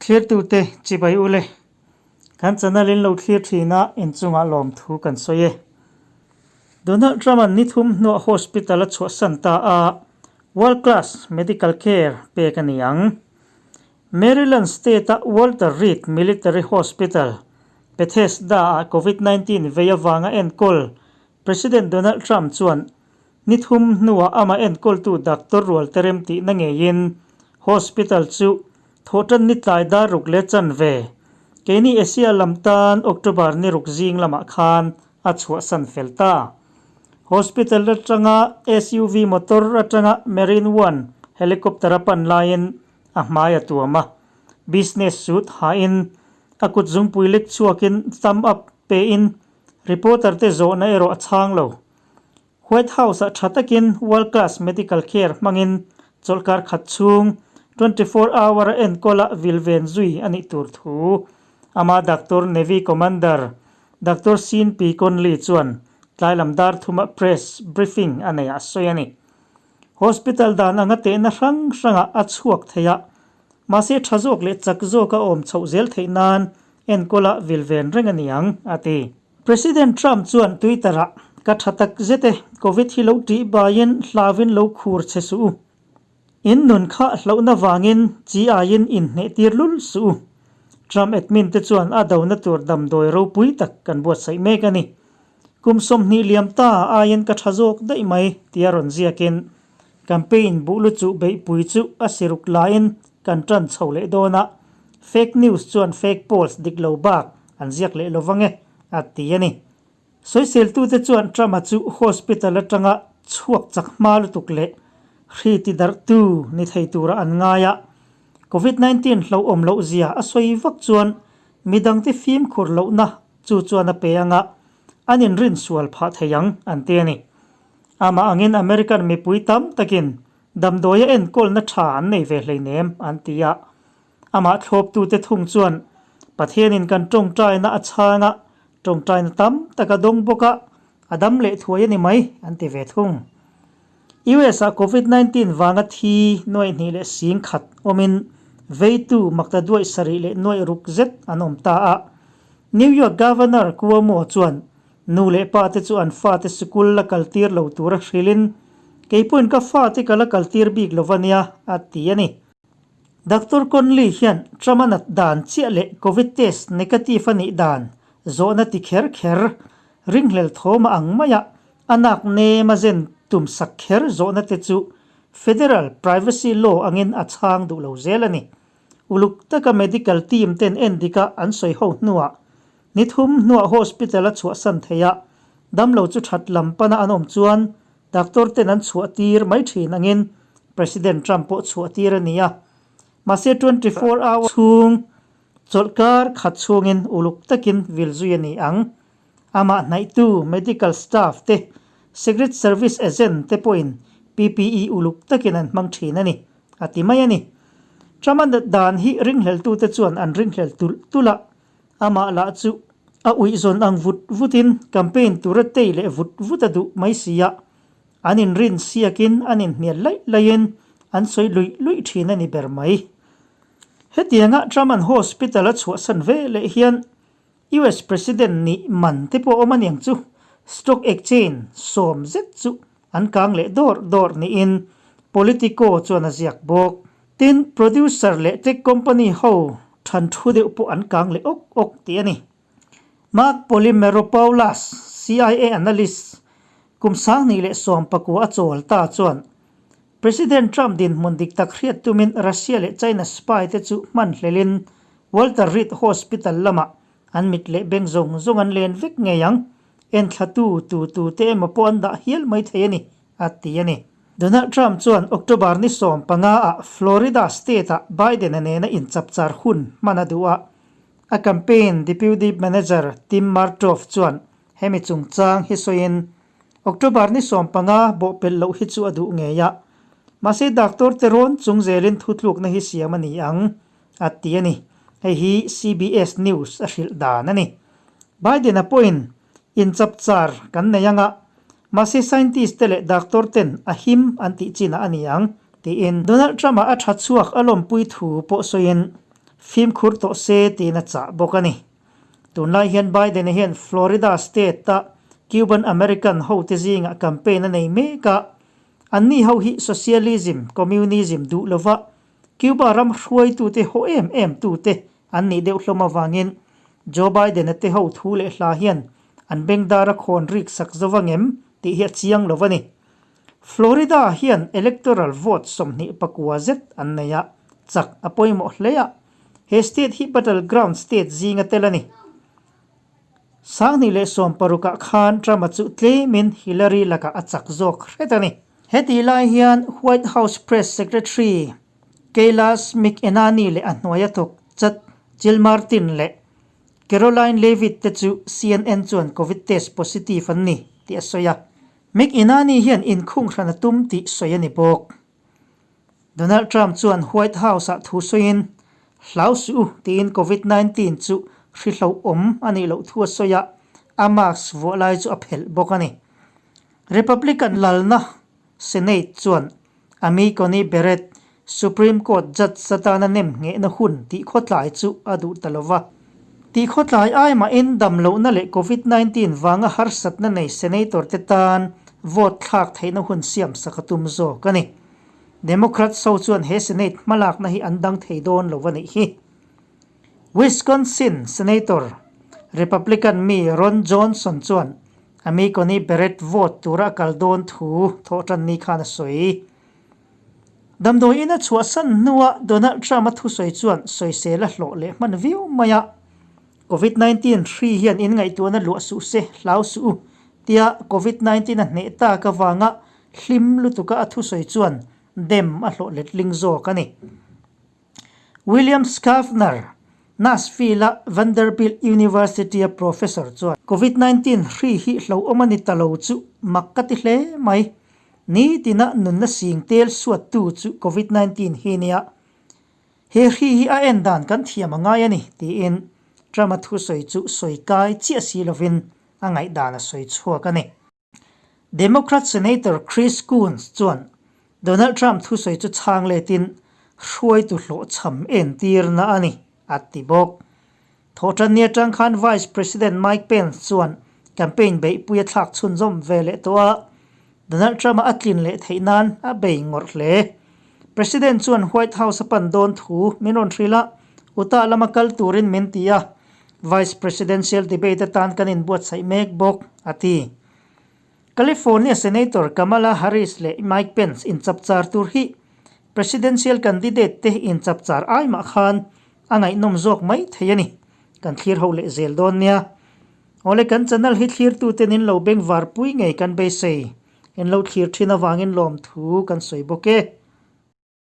Thlirtute chibai ule, kan channel in lo thlir thin a, inchungah lawmthu kan sawi e. Donald Trump-a'n ni thum hnuah hospital a chhuahsan ta a, world class medical care pek a ni ang. Maryland State-a Walter Reed Military Hospital, Bethesda-ah Covid 19 vei avanga enkawl President Donald Trump chuan Ni thum hnuah amah enkawltu doctor rual te rem tihna ngeiin hospital chu thawhtan ni tlai dar ruk leh chanve, keini Asia lam tan October ni ruk zing lamah khan a chhuahsan fel ta. Hospital atanga SUV motor atanga Marine One helicopter a pan laiin a hmai a tuam a, business suit hain a kut zungpui lek chhuakin thumb up pein reporter te zawhna erawh a chhang lo. White House-ah tha takin world class medical care hmangin chawlhkar khat chhung 24 hour a enkawla vil ven zui a nih tur thu ama Doctor Navy Commander Doctor Sean P. Conley chuan tlai lam dar thuma press briefing a neih ah a sawi a ni. Hospital dan anga tehna hrang hrangah a chhuak thei a, mahse tha zawk leh chak zawka awm chhoh zel theih nan enkawla vil ven reng a ni ang, a ti. President Trump chuan Twitter-ah, Ka tha tak zet e, Covid hi lo tih baiin hlauin lo khur che suh u. In nun kha hlauhna vangin chi aiin inhnehtir lul suh u. Trump admin te chuan a dona tur damdawi ropui tak kan buatsaih mek a ni. Kum 20 liam ta aiin ka tha zawk daih mai, tia rawn ziakin campaign buh luchuh beihpui chu a siruk laiin kan tan chho leh dawn a, fake news chuan fake polls dik lo bak an ziak leh lo vang e, a ti a ni. Sawiseltute chuan Trump-a chu hospital atanga chhuak chak hma lutuk leh hri tidarhtu ni thei tura an ngai a, Covid 19 hlauhawm loh zia a sawi vak chuan midangte fimkhur lohna chu chuan a pe anga an inrinsual phah thei ang an ti a ni. Amah angin American mipui tam takin Damdawia enkawlna tha an nei ve hleinem, an ti a. Amah thlawptute thung chuan, Pathianin kan tawngtaina a chhang a, tawngtaina tam tak a dawng bawk a, a dam leh thuai a ni mai, an ti ve thung. US-ah Covid 19 vanga thi nuaih hnih leh sing khat awmin veitu makta duaih sarih leh nuaih ruk zet an awm ta a. New York Governor Cuomo chuan Nu leh pa te chu an fate sikul la kaltir lo tura hrilhin, Kei pawhin ka fate ka la kaltir bik lo va nia, a ti a ni. Doctor Conley hian Trump a nat dan chiah leh Covid test negative a nih dan zawhna ti kher kher, ringhlel thawm a ang maia a nak nem a zen tum sak kher zawhna te chu Federal Privacy Law angin a chhang duh lo zel a ni. Uluk taka medical team ten endika an sawi ho hnuah Ni thum hnuah hospital a chhuahsan thei a, damlo chu that lam pana an awm chuan doctor ten an chhuah tir mai thin angin President Trump pawh chhuah tir a ni a. Mahse 24 hour chhung chawlhkar khat chhungin uluk takin vil zui a ni ang. Amah hnaihtu medical staff te, Secret Service agent te pawhin PPE uluk takin an hmang thin a ni, a ti mai a ni. Trump-a dan hi ringhleltute chuan an ringhlel tulh tulh a, Amah lah chu a uih zawn ang vut vutin campaign tura tei leh vut vut a duh mai si a, an inrin siakin an inhnial laih laihin an sawi luih luih thin a ni ber mai. Hetianga Trump-a'n hospital a chhuahsan ve leh hian US President nih man te pawh awm aniang chu stock exchange sawm zet chu an kang leh dawr dawr niin Politico chuan a ziak bawk. Tin, producer leh tech company ho than thu deuh pawh an kang leh awk awk tih a ni. Mark Polymeropoulos, CIA analyst, kum 2019 a chawl ta chuan President Trump dinhmun dik tak hriat tumin Russia leh China spy te chu hman hlelin Walter Reed Hospital lamah an mit leh beng zawng zawng an len vek ngei ang, enthlatu tu tu te emaw pawh an dah hial mai thei a ni. a ti a ni. Donald Trump chuan October ni 15 ah Florida state-ah Biden-a nena inchapchar hun hman a duh a, a campaign deputy manager Tim Murtaugh chuan hemi chungchang hi sawiin, October ni 15 bawhpelh loh hi chu a duh ngei a, mahse doctor te rawn chung zelin thutlukna hi siam a ni ang, a ti a ni. Hei hi CBS News a hrilh dan a ni. Biden-a pawhin Inchapchar kan nei anga, mahse scientist te leh doctor ten a him an tih chinah a ni ang, tiin Donald Trump-a a tha chhuak a lawmpui thu pawh sawiin. Fimkhur tawh se tiin a chah bawk a ni. Tunlai hian Biden-a hian Florida state-a Cuban American hote zingah campaign a nei mek a, anni ho hi socialism, communism duh lova Cuba ram hruaitute haw em em tute an nih deuh hlawm avangin Joe Biden-a te ho thu leh hla hian an bengdar a khawn rik sak zo vangem tih hi a chiang lo a ni. Florida hian electoral vote 29 zet an nei a, chak a pawimawh hle a, he state hi battleground state zinga tel a ni. 2016ah khan Trump-a chu tlemin Hillary lakah a chak zawk hret a ni. Hetih lai hian White House Press Secretary Kayla McEnany leh a hnuaia thawk chat Jill Martin leh Caroline Leavitt te chu CNN chuan Covid test positive an ni tih a sawi a. McEnany hian inkhung hran a tum tih sawi a ni bawk. Donald Trump chuan White House-ah thu sawiin, Hlau suh u tiin Covid 19 chu hri hlauhawm a nih loh thu a sawi a, a mask vuah lai chu a phelh bawk a ni. Republican lalna Senate chuan Amy Coney Barrett, Supreme Court judge atana nem nghehna hun tih khawtlai chu a duh ta lo va. Tih khawtlai ai mahin damlohna leh Covid 19 vanga harsatna nei senator te tan vote thlak theihna hun siamsak a tum zawk a ni. Democrats ho chuan he Senate hmalakna hi an dang thei dawn lo a nih hi. Wisconsin Senator, Republican mi Ron Johnson chuan Amy Coney Barrett vote tura a kal dawn thu thawhtan ni khan a sawi. Damdawi ina chhuahsan hnua Donald Trump-a thusawi chuan sawisel a hlawh leh hman viau mai a. Covid 19 hri hian inngaihtuahna luah suh se, hlau suh u, tia Covid 19 a hneh tak avanga hlim lutuka a thusawi chuan dem a hlawh letling zawk a ni. William Schaffner, Nashville-a Vanderbilt University-a professor chuan, Covid 19 hri hi hlauhawm a ni ta lo chu mak ka ti hle mai. Nitina nunna sing tel suattu chu Covid 19 hi nia. He hri hi a en dan kan thiam a ngai a ni, tiin Trump-a thusawi chu sawi kai chiah si lovin a ngaihdan a sawi chhuak a ni. Democrat Senator Chris Coons chuan Donald Trump thusawi chu chhang letin hruaitu hlawhchham entirna a ni, a ti bawk. Thawhtanni atang khan Vice President Mike Pence chuan campaign beihpui a thlak chhunzawm ve leh tawh a, Donald Trump-a a tlin leh theih nan a bei ngawrh hle. President chuan White House a pan dawn thu min rawn hrilh a, Utah lama kal turin min ti a, Vice Presidential debate atan kan inbuatsaih mek bawk, a ti. California Senator Kamala Harris leh Mike Pence inchapchar tur hi Presidential candidate te inchapchar ai mah khan a ngaihnawm zawk mai thei a ni. Kan thlir ho leh zel dawn nia. Awle kan channel hi thlirtuten in lo bengvar pui ngei kan beisei. In lo thlir thin avangin lawmthu kan sawi bawk e.